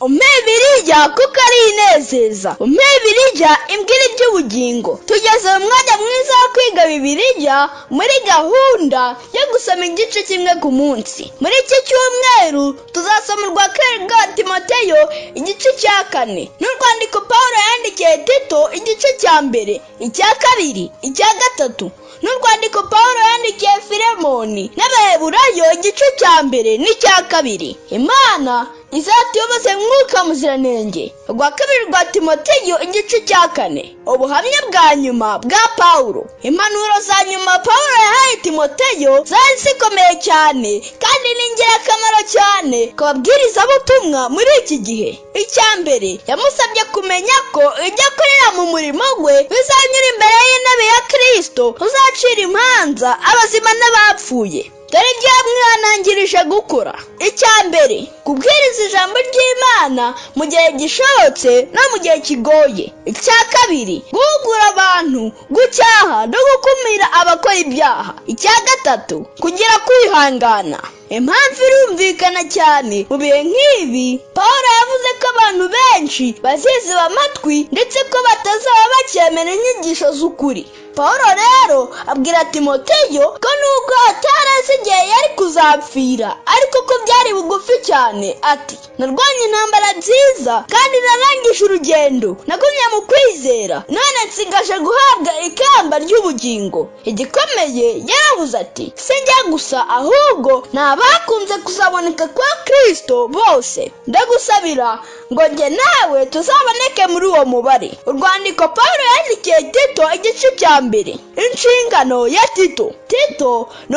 Umpe Bibiliya kuko ari inezeza, umpe Bibiliya imbwira iby'ubugingo. Tugeze mu mwanya mwiza wo kwiga Bibiliya muri gahunda yo gusoma igice kimwe ku munsi. Muri iki cyumweru tuzasoma urwa kabiri rwa Timoteyo igice cya kane, n'urwandiko Pawulo yandikiye Tito igice cya mbere, icya kabiri, icya gatatu, n'urwandiko Pawulo yandikiye Filemoni n'Abaheburayo igice cya mbere n'icya kabiri. Imana izatuyoboze Mwuka Muziranenge. Urwa kabiri rwa Timoteyo igice cya kane, ubuhamya bwa nyuma bwa Pawulo. Impanuro za nyuma Pawulo yahaye Timoteyo zari zikomeye cyane kandi ni ingirakamaro cyane ku babwirizabutumwa muri iki gihe. Icya mbere, yamusabye kumenya ko ibyo akorera mu murimo we bizanyura imbere y'intebe ya Kristo uzacira imanza abazima n'abapfuye. Dore ibyo yamwihanangirije gukora. Icya mbere, kubwiriza ijambo ry'Imana mu gihe gishobotse no mu gihe kigoye. Icya kabiri, guhugura abantu, gucyaha no gukumira abakora ibyaha. Icya gatatu, kugira kwihangana. Impamvu irumvikana cyane. Mu bihe nk'ibi, Pawulo yavuze ko abantu benshi baziziba amatwi ndetse ko batazaba bacyemera inyigisho z'ukuri. Pawulo rero abwira Timoteyo ko nubwo atari azi igihe yari kuzapfira, ariko ko byari bugufi cyane. Ati: "Narwanye intambara nziza kandi narangije urugendo, nagumye mu kwizera, none nsigaje guhabwa ikamba ry'ubugingo." Igikomeye, yaravuze ati: "Si njye gusa, ahubwo ni abakunze kuzaboneka kwa Kristo bose. Ndagusabira ngo njye nawe tuzaboneke muri uwo mubare." Urwandiko Pawulo yandikiye Tito igice cya mbere, inshingano ya Tito. Tito ni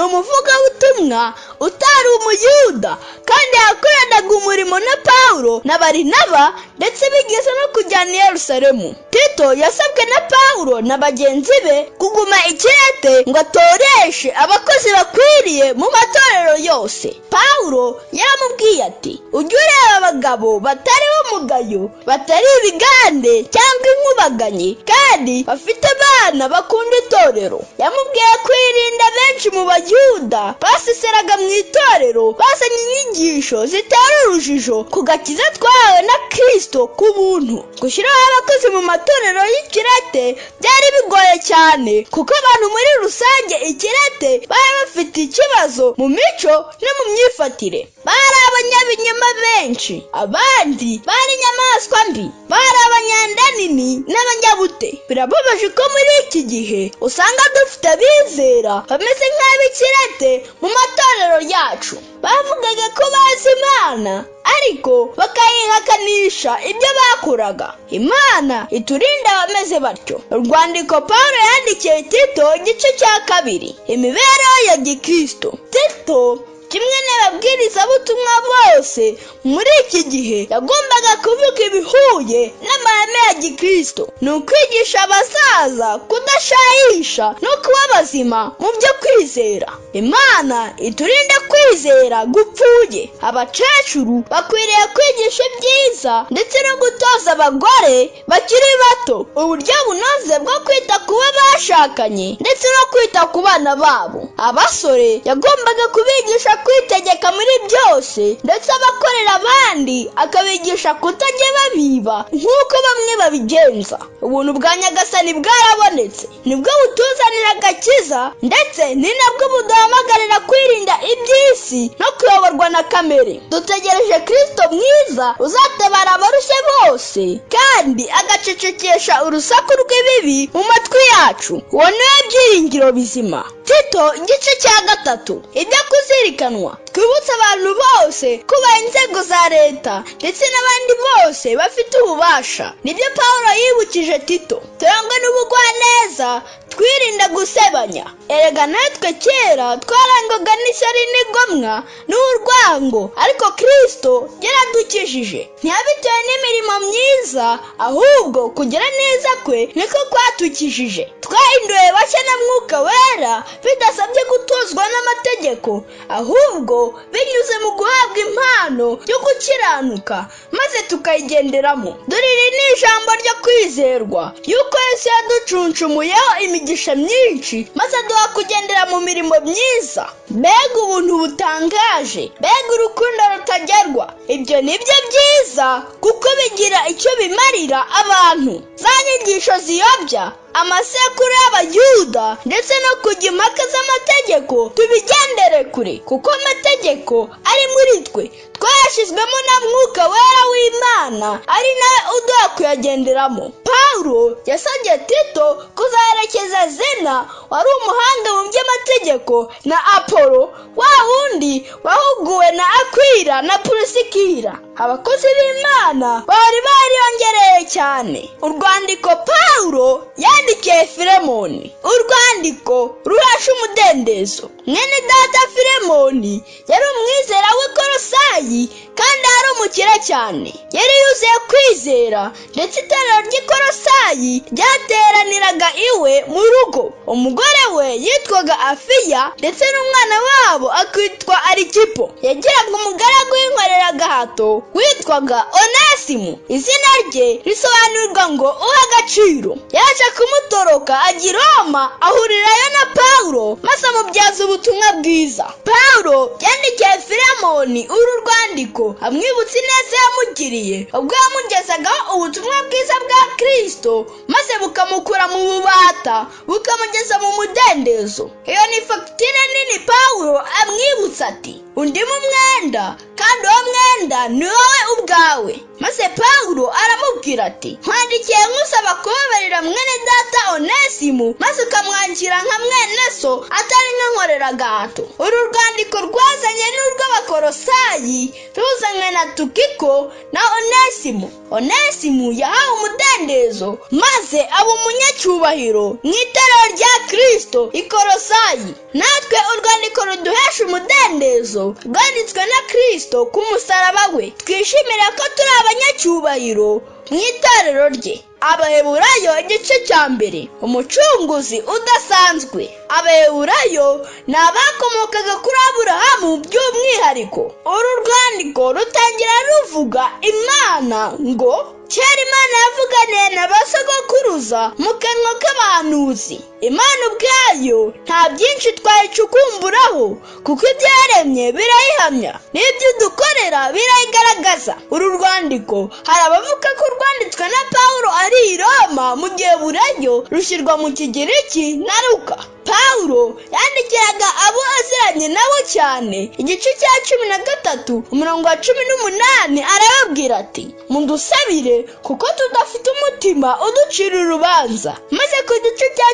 umuvugabutumwa utari Umuyuda kandi yakoranaga umurimo na Pawulo na Barinaba, ndetse bigeze no kujyana i Yerusalemu. Tito yasabwe na Pawulo na bagenzi be kuguma i Kirete ngo atoreshe abakozi bakwiriye mu matorero yose. Pawulo yaramubwiye ati: "Ujye ureba abagabo batari umugayo, batari ibigande cyangwa inkubaganyi, kandi bafite abana bakunda itorero." Yamubwiye kwirinda benshi mu Bayuda baseseraga mu itorero bazanye inyigisho zitera urujijo ku gakiza twahawe na Kristo ku buntu. Gushyiraho abakozi mu matorero y'i Kirete byari bigoye cyane, kuko abantu muri rusange i Kirete bari bafite ikibazo mu mico no mu myifatire. Bari abanyabinyoma benshi, abandi bari inyamaswa mbi, bari abanyandanini n'abanyabute. Birababaje ko muri iki gihe usanga dufite abizera bameze nk'ab'Ikirete mu matorero yacu. Bavugaga ko bazi Imana, ariko bakayihakanisha ibyo bakoraga. Imana iturinde abameze batyo. Urwandiko Pawulo yandikiye Tito igice cya kabiri, imibereho ya gikristo. Tito, kimwe n'ababwirizabutumwa bose muri iki gihe, yagombaga kuvuga ibihuye n'amahame ya gikristo. Ni ukwigisha abasaza kudashayisha no kuba bazima mu byo kwizera. Imana iturinde kwizera gupfuye. Abakecuru bakwiriye kwigisha ibyiza ndetse no gutoza abagore bakiri bato uburyo bunoze bwo kwita ku bo bashakanye ndetse no kwita ku bana babo. Abasore yagombaga kubigisha kwitegeka muri byose, ndetse abakorera abandi akabigisha kutajya babiba nk'uko bamwe babigenza. Ubuntu bwa Nyagasani bwarabonetse, nibwo butuzanira agakiza, ndetse ni nabwo buduhamagarira kwirinda iby'isi no kuyoborwa na kamere. Dutegereje Kristo mwiza uzatabara abarushye bose kandi agacecekesha urusaku rw'ibibi mu matwi yacu. Uwo niwe byiringiro bizima. Tito igice cya gatatu, ibyo kuzirikanwa. Twibutse abantu bose kubaha inzego za leta ndetse n'abandi bose bafite ububasha. Nibyo Pawulo yibukije Tito. Turangwe n'ubugwaneza, twirinda gusebanya. Erega natwe kera twarangwaga n'ishyari n'igomwa n'urwango, ariko Kristo yaradukijije. Ntiyabitewe n'imirimo myiza, ahubwo kugira neza kwe niko kwatukijije. Twahinduwe bashya na Mwuka Wera bidasabye gutozwa n'amategeko, ahubwo binyuze mu guhabwa impano yo gukiranuka, maze tukayigenderamo. Dore iri ni ijambo ryo kwizerwa yuko Yesu yaducuncumuyeho imigisha myinshi, maze aduha kugendera mu mirimo myiza. Mbega ubuntu butangaje, mbega urukundo rutagerwa! Ibyo ni byo byiza kuko bigira icyo bimarira abantu. Za nyigisho ziyobya amasekuru y'Abayuda ndetse no kujya impaka z'amategeko tubigendere kure, kuko amategeko ari muri twe, twayashyizwemo na Mwuka Wera w'Imana, ari nawe uduha kuyagenderamo. Pawulo yasabye Tito kuzaherekeza Zena wari umuhanga mu by'amategeko na Apolo wa wundi wahuguwe na Akwila na Purisikila. Abakozi b'Imana bari bariyongereye cyane. Urwandiko Pawulo yandikiye Filemoni, urwandiko ruhesha umudendezo. Mwene data Filemoni yari umwizera w'i Kolosayi kandi yari umukire cyane. Yari yuzuye kwizera, ndetse itorero ry'i Kolosayi ryateraniraga iwe mu rugo. Umugore we yitwaga Afiya, ndetse n'umwana wabo akitwa Arikipo. Yagiraga umugaragu w'inkoreragahato witwaga Onesimu. Izina rye risobanurwa ngo uha agaciro. Yaje kumutoroka ajya i Roma, ahurirayo na Pawulo maze amubyaza ubutumwa bwiza. Pawulo yandikiye Filemoni uru rwandiko amwibutsa ineza yamugiriye ubwo yamugezagaho ubutumwa bwiza bwa Kristo, maze bukamukura mu bubata bukamugeza mu mudendezo. Iyo ni fagitire nini. Pawulo amwibutsa ati: undi mu mwenda, kandi uwo mwenda ni wowe ubwawe. Maze Pawulo aramubwira ati: nkwandikiye nkusaba kubabarira mwene data Onesimu, maze ukamwakira nka mwene so, atari nk'inkoreragahato. Uru rwandiko rwazanye n'urw'Abakolosayi, ruzanywe na Tukiko na Onesimu. Onesimu yahawe umudendezo maze aba umunyacyubahiro mu itorero rya Kristo i Kolosayi. Natwe urwandiko ruduhesha umudendezo rwanditswe na Kristo ku musaraba we. Twishimira ko turi abanyacyubahiro mu itorero rye. Abaheburayo igice cya 1, umucunguzi udasanzwe. Abaheburayo ni abakomokaga kuri Aburahamu by'umwihariko. Uru rwandiko rutangira ruvuga Imana ngo: kera Imana yavuganiye na ba sogokuruza mu kanwa k'abahanuzi. Imana ubwayo nta byinshi twayicukumburaho, kuko ibyo yaremye birayihamya, n'ibyo dukorera birayigaragaza. Uru rwandiko hari abavuga ko rwanditswe na Pawulo ari i Roma, mu gihe Burayo rushyirwa mu Kigiriki na Luka. Pawulo yandikiraga abo aziranye nabo cyane. Igice cya 13 umurongo wa 18 arababwira ati: mudusabire kuko tudafite umutima uducira urubanza. Maze ku gice cya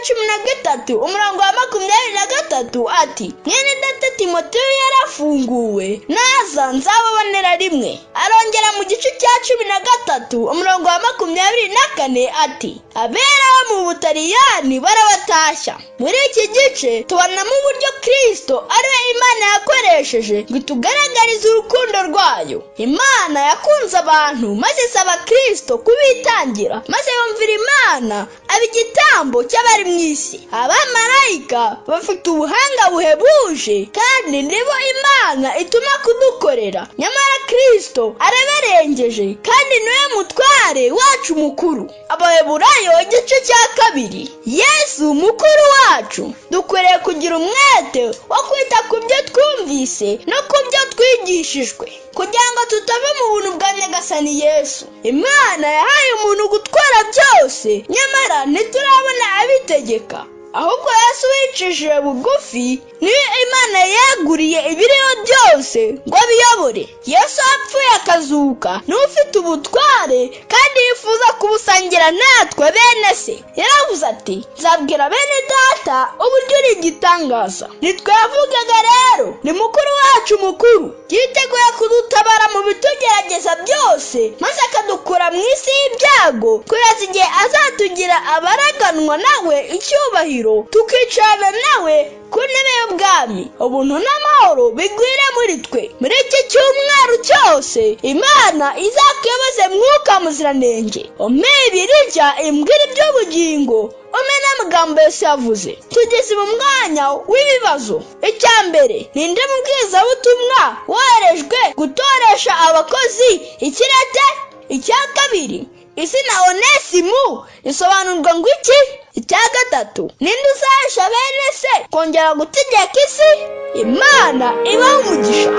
13 umurongo wa 23 ati: mwene data Timoteyo yarafunguwe, naza nzababonera rimwe. Arongera mu gice cya 13 umurongo wa 24 ati: abera bo mu Butaliyani barabatashya. Muri iki gice tubonamo uburyo Kristo ariwe Imana yakoresheje ngo itugaragarize urukundo rwayo. Imana yakunze abantu maze isaba Kristo kubitangira, maze yumvira Imana aba igitambo cy'abari mu isi. Abamarayika bafite ubuhanga buhebuje kandi nibo Imana ituma kudukorera, nyamara Kristo arabarengeje kandi niwe mutware wacu mukuru. Abaheburayo igice cya 2, Yesu mukuru wacu. Dukwiriye kugira umwete wo kwita ku byo twumvise no ku byo twigishijwe, kugira ngo tutava mu buntu bwa Nyagasani Yesu. Imana yahaye umuntu gutwara byose, nyamara ntiturabona abitegeka. Ahubwo Yesu wicishije bugufi niwe Imana yeguriye ibiriho byose ngo abiyobore. Yesu apfuye akazuka niwe ufite ubutware kandi yifuza kubusangira natwe bene se. Yaravuze ati: nzabwira bene data uburyo uri igitangaza. Nitwe yavugaga rero, ni mukuru wacu mukuru, yiteguye kudutabara mu bitugerageza byose, maze akadukura mu isi y'ibyago, kugeza igihe azatugira abaraganwa nawe icyubahiro, tukicarana nawe ku ntebe y'ubwami. Ubuntu n'amahoro bigwire muri twe. Muri iki cyumweru cyose Imana izakuyoboze Mwuka Muziranenge, umpe ibirya imbwira iby'ubugingo, umpe n'amagambo yose yavuze. Tugeze mu mwanya w'ibibazo. Icya mbere, ninde mubwirizabutumwa woherejwe gutoresha abakozi ikirete? Icya kabiri, Izina Onesimu risobanurwa ngo iki? Icya gatatu, ninde uzahesha bene se kongera gutegeka isi? Imana ibaha umugisha.